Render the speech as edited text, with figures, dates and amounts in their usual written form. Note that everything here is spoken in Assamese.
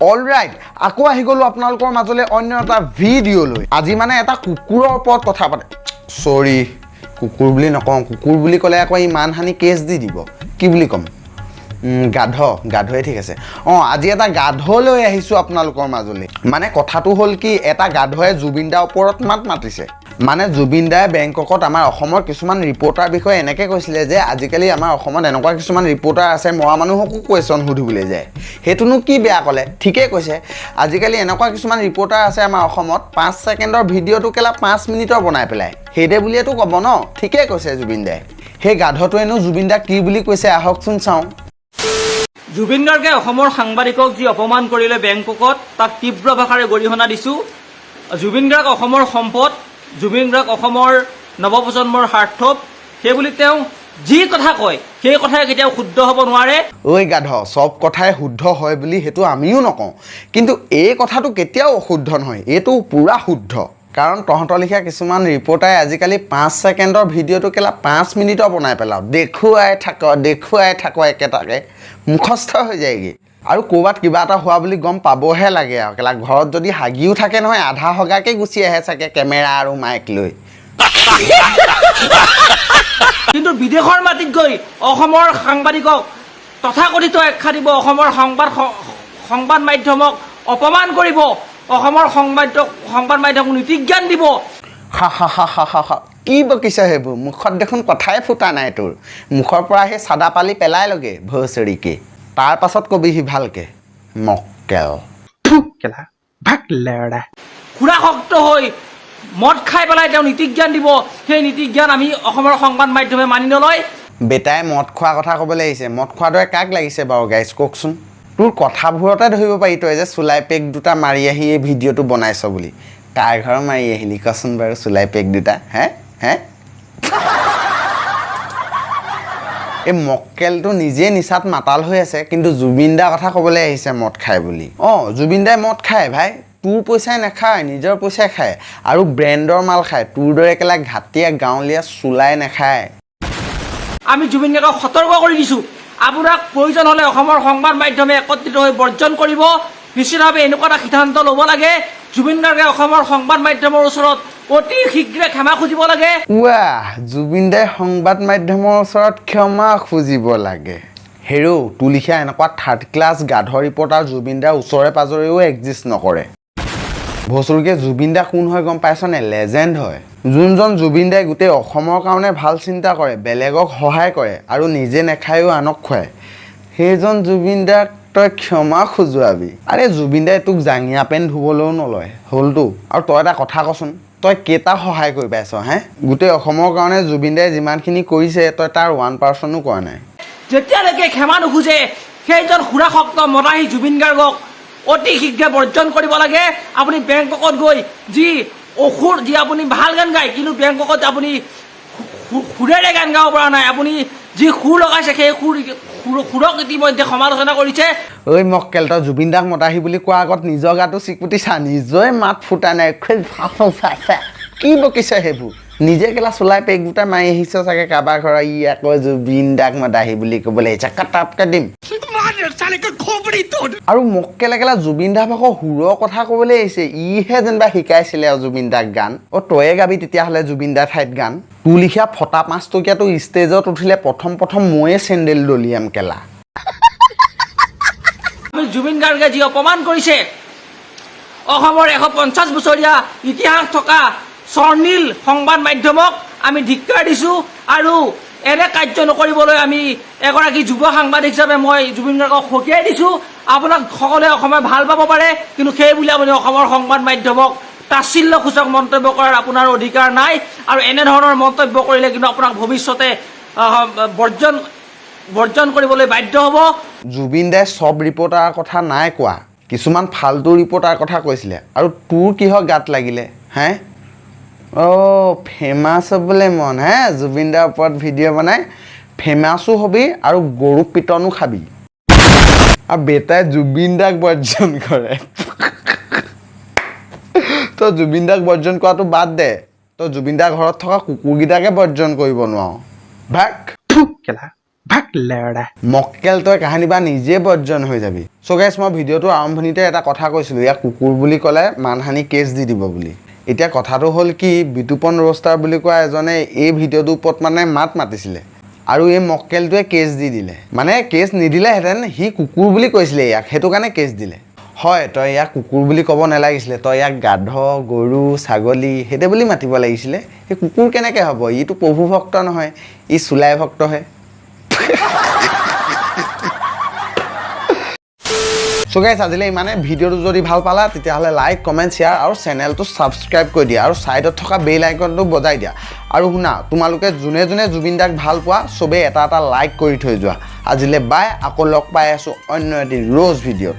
অল ৰাইট, আকৌ আহি গ'লোঁ আপোনালোকৰ মাজলৈ অন্য এটা ভিডিঅ' লৈ। আজি মানে এটা কুকুৰৰ ওপৰত কথা পাতে। চৰি, কুকুৰ বুলি নকওঁ। কুকুৰ বুলি ক'লে আকৌ ই মানহানি কেছ দি দিব। কি বুলি ক'ম? গাধ, গাধই ঠিক আছে। অঁ, আজি এটা গাধ লৈ আহিছোঁ আপোনালোকৰ মাজলৈ। মানে কথাটো হ'ল কি, এটা গাধই জুবিন দাৰ ওপৰত মাত মাতিছে। মানে জুবিন দাই বেংককত আমাৰ অসমৰ কিছুমান ৰিপৰ্টাৰ বিষয়ে এনেকৈ কৈছিলে যে আজিকালি আমাৰ অসমত এনেকুৱা কিছুমান ৰিপৰ্টাৰ আছে, মৰা মানুহকো কুৱেশ্যন সুধিবলৈ যায়। সেইটোনো কি বেয়া ক'লে? ঠিকেই কৈছে। আজিকালি এনেকুৱা কিছুমান ৰিপৰ্টাৰ আছে আমাৰ অসমত, 5 ছেকেণ্ডৰ ভিডিঅ'টো কেলা 5 মিনিটৰ বনাই পেলাই। সেইদে বুলিয়েতো ক'ব ন? ঠিকেই কৈছে জুবিন দাই। সেই গাধটোৱেনো জুবিন দাক কি বুলি কৈছে, আহকচোন চাওঁ। জুবিন গাৰ্গে অসমৰ সাংবাদিকক যি অপমান কৰিলে বেংককত, তাক তীব্ৰ ভাষাৰে গৰিহণা দিছোঁ। জুবিন গাৰ্গ অসমৰ সম্পদ, জুবিন গাৰ্গ অসমৰ নৱপ্ৰজন্মৰ স্বাৰ্থ। সেইবুলি তেওঁ যি কথা কয়, সেই কথাই কেতিয়াও শুদ্ধ হ'ব নোৱাৰে। ঐ গাধ, চব কথাই শুদ্ধ হয় বুলি সেইটো আমিও নকওঁ, কিন্তু এই কথাটো কেতিয়াও অশুদ্ধ নহয়। এইটো পূৰা শুদ্ধ। কাৰণ তহঁতৰ লিখীয়া কিছুমান ৰিপৰ্টাৰে আজিকালি 5 ছেকেণ্ডৰ ভিডিঅ'টো কেলা 5 মিনিটৰ বনাই পেলাও। দেখুৱাই থাক, দেখুৱাই থাক, একেটাকে মুখস্থ হৈ যায়গৈ। আৰু ক'ৰবাত কিবা এটা হোৱা বুলি গম পাবহে লাগে আৰু কেলা ঘৰত যদি হাগিও থাকে নহয়, আধা হগাকে গুচি আহে চাগে কেমেৰা আৰু মাইক লৈ। কিন্তু বিদেশৰ মাটিত গৈ অসমৰ সাংবাদিকক তথাকথিত আখ্যা দিব, অসমৰ সংবাদ মাধ্যমক অপমান কৰিব, অসমৰ সংবাদ মাধ্যমক নীতিজ্ঞান দিব। হা হা হা হা হা হা, কি বকিছ সেইবোৰ? মুখত দেখোন কথাই ফুটা নাই তোৰ। মুখৰ পৰা সেই চাদা পালি পেলাই লগে ভচৰিকে, তাৰ পাছত কবিহি ভালকে, মক্কেল। কেলা ভাগ লেৰা। সুৰাসক্ত হৈ মদ খাই পেলাই তেওঁ নীতিজ্ঞান দিব, সেই নীতিজ্ঞান আমি অসমৰ সংবাদ মাধ্যমে মানি নলয়। বেটাই মদ খোৱা কথা ক'বলৈ আহিছে। মদ খোৱাৰ দৰে কাক লাগিছে বাৰু গাইজ, কওকচোন? তোৰ কথাবোৰতে ধৰিব পাৰি তই যে চুলাই পেক দুটা মাৰি আহি এই ভিডিঅ'টো বনাইছ বুলি। কাৰ ঘৰ মাৰি আহিলি কচোন বাৰু চুলাই পেক দুটা? হে হে, এই মক্কেলটো নিজে নিচাত মাতাল হৈ আছে, কিন্তু জুবিন দাৰ কথা ক'বলৈ আহিছে মদ খায় বুলি। অঁ, জুবিন দাই মদ খায় ভাই, তোৰ পইচাই নাখায়, নিজৰ পইচাই খায় আৰু ব্ৰেণ্ডৰ মাল খায়। তোৰ দৰে কেলা ঘাটীয়া গাঁৱলীয়া চুলাই নাখায়। আমি জুবিন গাৰ্গক সতৰ্ক কৰি দিছোঁ, আপোনাক প্ৰয়োজন হ'লে অসমৰ সংবাদ মাধ্যমে একত্ৰিত হৈ বৰ্জন কৰিব। নিশ্চিতভাৱে এনেকুৱা এটা সিদ্ধান্ত ল'ব লাগে। জুবিন গাৰ্গে অসমৰ সংবাদ মাধ্যমৰ ওচৰত অতি শীঘ্ৰে ক্ষমা খুজিব লাগে। ৱাহ, জুবিন দাই সংবাদ মাধ্যমৰ ওচৰত ক্ষমা খুজিব লাগে? হেৰৌ, তোৰ লিখীয়া এনেকুৱা থাৰ্ড ক্লাছ গাধ ৰিপৰ্টাৰ জুবিন দাৰ ওচৰে পাজৰেও এক্সিষ্ট নকৰে। ভচুৰকে, জুবিন দা কোন হয় গম পাইছনে? লেজেণ্ড হয়। যোনজন জুবিন দাই গোটেই অসমৰ কাৰণে ভাল চিন্তা কৰে, বেলেগক সহায় কৰে আৰু নিজে নাখায়ো আনক খুৱায়, সেইজন জুবিন দাক তই ক্ষমা খোজোৱাবি? আৰে, জুবিন দাই তোক জাঙিয়া পেণ্ট ধুবলৈও নলয় হ'লতো। আৰু তই এটা কথা কচোন, তই কেইটা সহায় কৰি পাইছ হে? গোটেই অসমৰ কাৰণে জুবিন দাই যিমানখিনি কৰিছে, তই তাৰ 1 পাৰ্চেণ্টো কৰা নাই। যেতিয়ালৈকে ক্ষমা নোখোজে, সেইজন সুৰাসক্ত মদাহী জুবিন গাৰ্গক অতি শীঘ্ৰে বৰ্জন কৰিব লাগে। আপুনি বেংককত গৈ যি অসুৰ, যি আপুনি ভাল গান গায়, কিন্তু বেংককত আপুনি সুৰেৰে গান গাব পৰা নাই। আপুনি যি সুৰ লগাইছে, সেই সুৰক ইতিমধ্যে সমালোচনা কৰিছে। ঐ মক্কেল, তই জুবিন দাক মদাহী বুলি কোৱাৰ আগত নিজৰ গাটো চিকুটি চা। নিজে মাত ফুটা নাই, ফা ফা ফা ফা। কি বকিছ সেইবোৰ? নিজে কেলা চুলাই পেক দুটা মাৰি আহিছ চাগে কাৰোবাৰ ঘৰৰ। ই আকৌ জুবিন দাক মদাহী বুলি ক'বলৈ আহিছে। কাটাপকে দিম। আৰু মক্কেলে কেলা জুবিন দা ভাগৰ সুৰৰ কথা ক'বলৈ আহিছে। ইহে যেনিবা শিকাইছিলে আৰু জুবিন দাক গান। অ', তয়ে গাবি তেতিয়াহ'লে জুবিন দাৰ ঠাইত গান। তোৰ লিখীয়া ফটা 5 টকীয়াটো ষ্টেজত উঠিলে প্ৰথম প্ৰথম ময়ে চেণ্ডেল দলিয়াম কেলা। আমি জুবিন গাৰ্গে যি অপমান কৰিছে অসমৰ 150 বছৰীয়া ইতিহাস থকা স্বৰ্ণীল সংবাদ মাধ্যমক, আমি ধিক্কাৰ দিছোঁ আৰু এনে কাৰ্য নকৰিবলৈ আমি এগৰাকী যুৱ সাংবাদিক হিচাপে মই জুবিন গাৰ্গক সকীয়াই দিছোঁ। আপোনাক সকলোৱে অসমে ভাল পাব পাৰে, কিন্তু সেই বুলি আপুনি অসমৰ সংবাদ মাধ্যমক তাচ্ছিল্যসূচক মন্তব্য কৰাৰ আপোনাৰ অধিকাৰ নাই। আৰু এনেধৰণৰ মন্তব্য কৰিলে কিন্তু আপোনাক ভৱিষ্যতে বৰ্জন কৰিবলৈ বাধ্য হ'ব। জুবিন দাই চব ৰিপৰ্টাৰৰ কথা নাই কোৱা, কিছুমান ফাল্টু ৰিপৰ্টাৰ কথা কৈছিলে। আৰু তোৰ কিহৰ গাত লাগিলে হে? অ', ফেমাছ হ'বলৈ মন হে? জুবিন দাৰ ওপৰত ভিডিঅ' বনাই ফেমাছো হ'বি আৰু গৰু পিটনো খাবি। আৰু বেটাই জুবিন দাক বৰ্জন কৰে। তই জুবিন দাক বৰ্জন কৰাটো বাদ দে, তই জুবিন দাৰ ঘৰত থকা কুকুৰকেইটাকে বৰ্জন কৰিব নোৱাৰ। ভাগ। কেলা। ভাগ লেৰা। মক্কেল, তই কাহানী বা নিজে বৰ্জন হৈ যাবি। চ' গাইছ, মই ভিডিঅ'টো আৰম্ভণিতে এটা কথা কৈছিলোঁ, ইয়াক কুকুৰ বুলি ক'লে মানহানি কেছ দি দিব বুলি। এতিয়া কথাটো হ'ল কি, বিতুপন ৰ'ষ্টাৰ বুলি কোৱা এজনে এই ভিডিঅ'টোৰ ওপৰত মানে মাত মাতিছিলে আৰু এই মক্কেলটোৱে কেছ দি দিলে। মানে কেছ নিদিলেহেঁতেন, সি কুকুৰ বুলি কৈছিলে ইয়াক, সেইটো কাৰণে কেছ দিলে। হয়, তই ইয়াক কুকুৰ বুলি ক'ব নালাগিছিলে। তই ইয়াক গাধ, গৰু, ছাগলী সেইটো বুলি মাতিব লাগিছিলে। সেই কুকুৰ কেনেকৈ হ'ব? ইটো প্ৰভু ভক্ত নহয়, ই চুলাই ভক্তহে। চ' গাইছ, আজিলৈ ইমানে। ভিডিঅ'টো যদি ভাল পালা, তেতিয়াহ'লে লাইক, কমেণ্ট, শ্বেয়াৰ আৰু চেনেলটো ছাবস্ক্ৰাইব কৰি দিয়া আৰু ছাইডত থকা বেল আইকনটো বজাই দিয়া। আৰু শুনা, তোমালোকে যোনে যোনে জুবিন দাক ভাল পোৱা, চবেই এটা এটা লাইক কৰি থৈ যোৱা। আজিলৈ বাই, আকৌ লগ পাই আছোঁ অন্য এটি ৰ'জ ভিডিঅ'ত।